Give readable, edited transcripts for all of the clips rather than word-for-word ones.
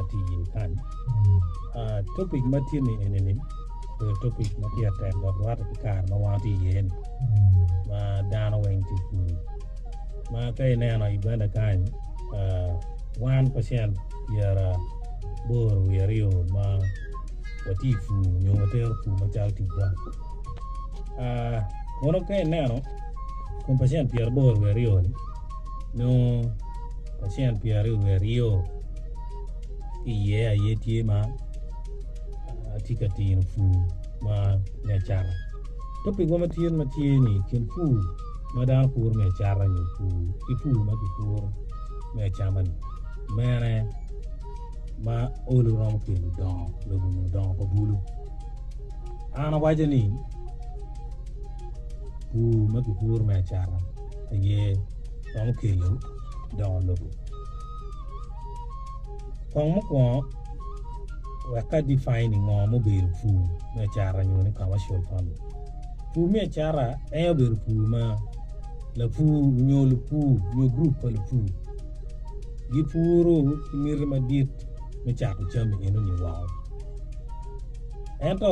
tye iye kany. Topic ma tye ni eni ni obedo topic ma pire tek dok rwatte ki kare ma wan watye iye ni ma dano weng tye pur. Ma ka ineno i Uganda kany wan pacent 82 ma watye i pur nyo watero pur macalo ticwa. Kono ka ineno kom pacent 82 ni nongo pacent 22 ki iye aye tye ma tye ka tino pur ma me acata. Topikwa ma tye ma tye ni i kin pur ma dano puro me acata nyo pur ki pur ma kipuro me acama-ni mene ma olo romo kelo dongo lobo nyo dongo pa bulu. An awaco ni pur ma kipuro me acata aye romo kelo dongo lobo. Kong mukwongo wek ka define ngo ma obedo pur me acata nyo ni commercial farming. Pur me acata en obedo pur ma lapur nyo lupur nyo gurup pa lupur gipuro ki miti madit me cato jami enoni woko. Ento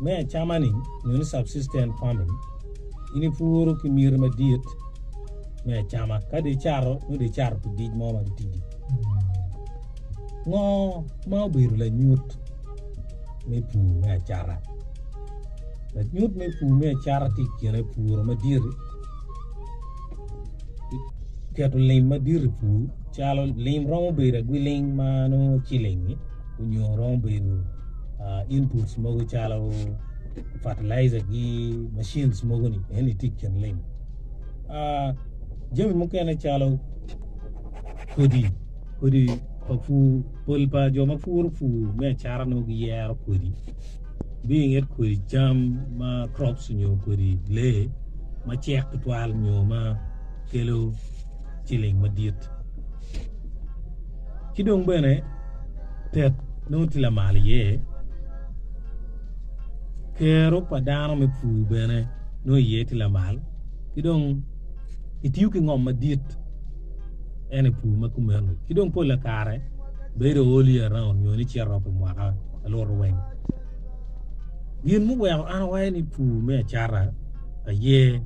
me acama-ni nyo ni subsistence farming in ipuro ki miti madit me acama ka dong icato nongo dong icato pi dic mo matitidi. Ngo ma obedo lanyut me pur me acata? Lanyut me pur me acata tye i kine puro madit keto lim madit i pur calo lim romo bedo agwiling ma nongo ciling-ngi nyo romo bedo inputs mogo calo fertilizer ki machines mogo-ni eni tye i kin lim. Jami mukene calo kodi kodi pa pur pol pa jo ma puro pur me acata nongo giyero kodi being it kodi cam ma crops nyo kodi lee ma cek tutwal nyo ma kelo ciling madit ki dong bene tet nongo tye lamal iye kero pa dano me pur bene nongo iye tye lamal ki dong kitiyo ki ngom madit en i pur ma kumeno ki dong pola kare bedo all year round nyo ni cito pi mwaka aluto weng. Gin muweko an awaco ni pur me acata aye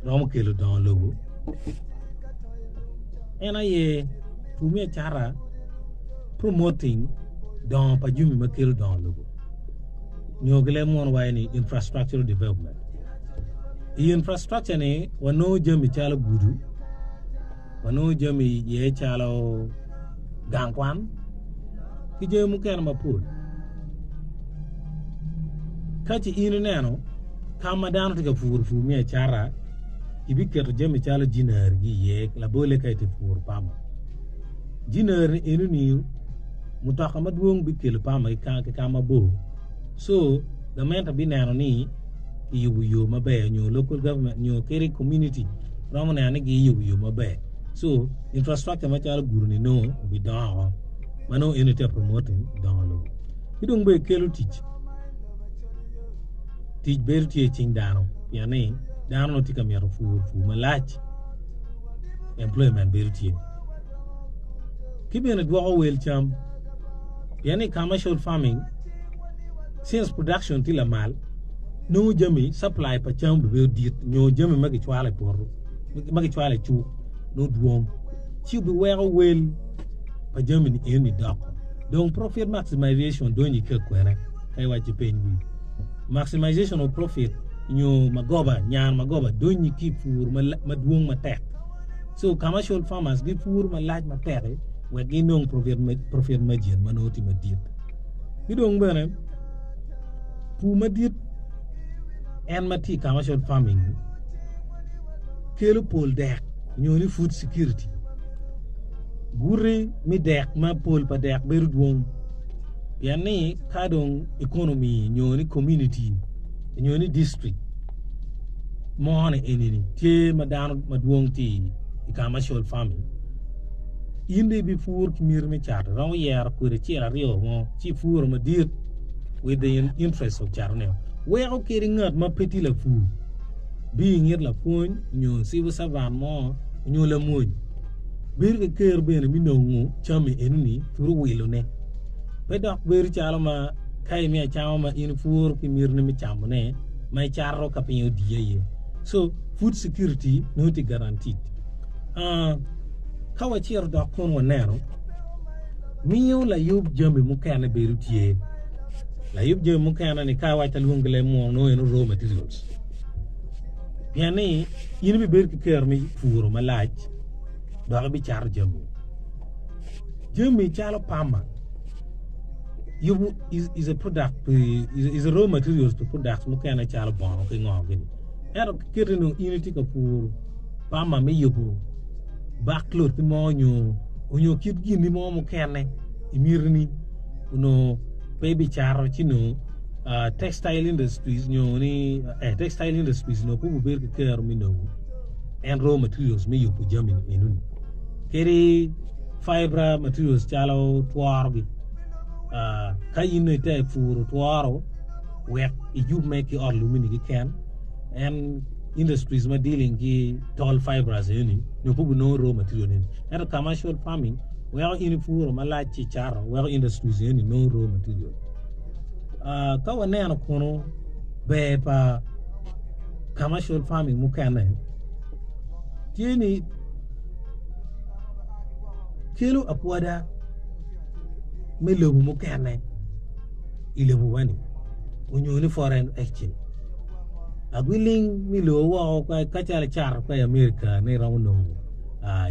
romo kelo dongo lobo en aye pur me acata promoting dongo pa jami ma kelo dongo lobo nyo ki leb munu waco ni infrastructural development. I infrastructure ni wanongo jami calo gudo, wanongo jami iye calo gang kwan ki jami mukene mapol. Ka ce in ineno ka ma dano tye ka puro pur me acata kibiketo jami calo jinari gi iye labolle ka itye puro pama. Jinari enoni mutoka madwong bikelo pama ki ka mabor so gamente bineno ni kiyubo yo maber nyo local government nyo kadi community romo neno ni giyubo yo maber so infrastructure macalo gudo ni nongo obidongo oko ma nongo eni tye ka promoting dongo lobo ki dong bene kelo tic tic bedo tye i cing dano pien ni dano nongo tye ka mito pur pur malac employment bedo tye ki bene dwoko wel cam pien ni commercial farming since production tye lamal nongo jami supply pa cam obedo dit nyo jami ma gicwalo i poto ma gicwalo i cuk nongo dwong ci obiweko wel pa jami ni eni doko dong profit maximization donyo i kwene ka iwaco peny wi maximization of profit nyo magoba nyar magoba donyo ki i pur madwong matek so commercial farmers gipuro malac matek wek ginong profit margin ma nongo tye madit. Ki dong bene pur madit en ma tye i commercial farming kelo pol dek nyo ni food security guti me dek ma pol pa dek bedo dwong pien ni ka dong economy nyo ni community nyo ni district mo ni eni-ni tye ma dano madwong tye i commercial farming In dong ibipuro ki miti me cato, iromo yero kodi acel aryo mo ci ipuro madit with the interest of catone. Weko kadi ngat ma pe tye lapur being it lapwony nyo civil servant mo nyo lamony. Bedo ki ker bene me nongo cami enoni pud owilone. Pe dok bedo calo ma ka imiyo acama ma in ipuro ki mitini me camone ma icato ka piny odiye aye. So food security nongo tye guaranteed. Uh, ka wacito dok kono waneno miyo layub jami mukene bedo tye. Layub jami mukene ni ka iwaco alwongi leb muno nongo en raw materials. Pien ni in ibibedo ki kero me puro malac dok ibicato jami. Jami calo pama yubu is, is a product is, is a raw materials to products mukene calo bongo ki ngo gini. Ento kiti ni in itye ka puro pama me yubo backcloth ki mo nyo onyo kit gini mo mukene imitini onongo pe ibicato ci nongo uh, textile industries nyo ni eh, textile industries nongo pe obedo ki kero me nongo en raw materials me yubo jami ni enoni kadi fiber materials calo tworogi uh, ka in nongo ite puro tworo wek iyub me ki ot lumini keken en industries ma dealing ki tall fibers eni nyo pe gunongo raw material eni ento commercial farming weko in ipuro malac ci icato weko industries eni nongo raw material uh, ka waneno kunu ber pa commercial farming mukene tye ni kelo akwada me lobo mukene i lobowa-ni onyo ni foreign exchange agwiling me lobo woko ka calo icato ka i America ni iromo nongo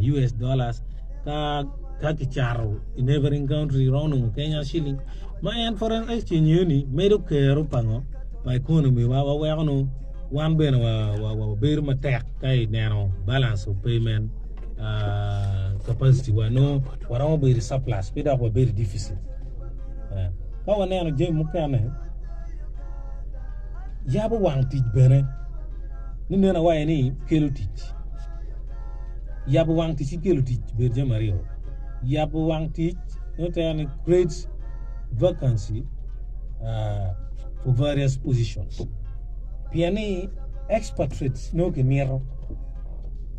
US dollars ka ka kicato i neighboring country iromo nongo Kenya shilling ma en foreign exchange eni medo kero pa ngo pa economy wa waweko nongo wan bene wabedo matek ka ineno balance of payment capacity wa nongo waromo bedo i surplus pe dok wabedo i deficit. Ka waneno jami mukene yabo wang tic bene ni nen awaci ni kelo tic yabo wang tic ki kelo tic obedo jami aryo yabo wang tic nongo tere ni creates vacancy for various positions pien ni expatriates nongo kimito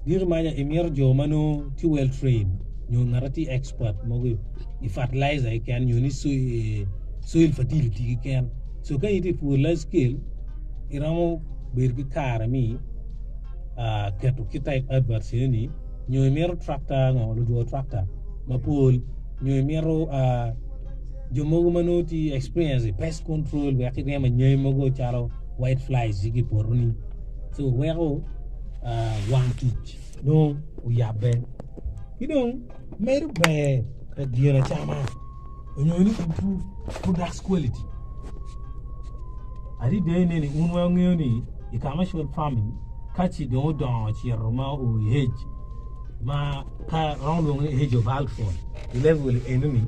gin maca imito jo ma nongo tye well trained nyo ngat ma tye expert mogo i fertilizer keken nyo ni soil fertility keken so ka in itye ka puro large scale iromo bedo ki kare me keto ki type adverts eni nyo imito tractor ngo ludwo tractor mapol nyo imito jo mogo ma nongo tye experience i pest control wek iryem anyai mogo calo white flies ki i potoni so weko wang tic nongo oyabbe ki dong medo ber pa gin acama onyo ni improve products quality adada eni un weng wungeyo ni i commercial farming ka ci dong odongo ocito ma oo i age ma ka romo lwongo ni age of alcohol i level enoni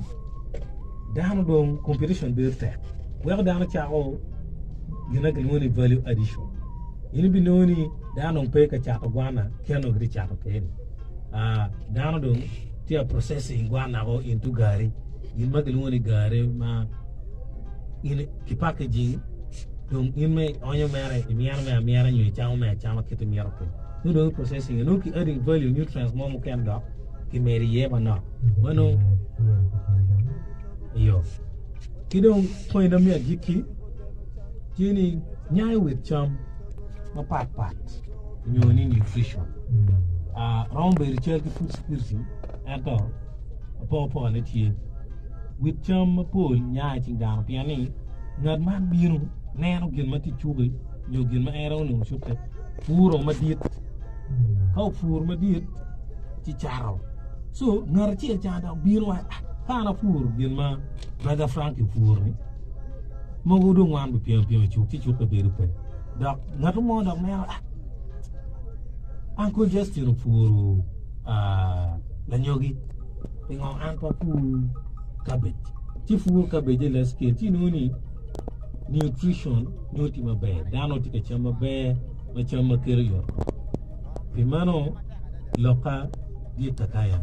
dano dong competition bedo tek weko dano cako gin ma kilwongo ni value addition in ibinongo ni dano dong pe ka cato gwana kit ma onongo gitye ka cato kwede-ni dano dong tye ka processing gwana o into gari gin ma kilwongo ni gari ma in ki packaging dong in ma ionyo mere imyero me amyera nyo icamo me acama kit imito kwede nongo dong i processing nongo ki adding value nutrients mo mukene dok kimedo iye manok ma nongo iyo ki dong point me agikki tye ni nyayo wit cam mapat pat nyo ni nutrition romo bedo cal ki food security ento apokapoka-ne tye wit cam mapol nya i cing dano pien ni ngat man bino neno gin ma tye i cuki nyo gin ma en romo nongo i cukke puro madit ka opuro madit ci cato so ngat acel ca dok bino waco ah ka an apuro gin ma brother Frank opuro-ni mogo dong wan bipyem apyema i cuk ci cukke bedo pe dok ngat mo dok neno ah Uncle Justin opuro lanyogi pingo an pe apur kabej ci puro kabej i large scale ci inongo ni nutrition nongo tye maber dano tye ka cam maber ma cam ma kelo yot kom pi meno lokka gik kakaya.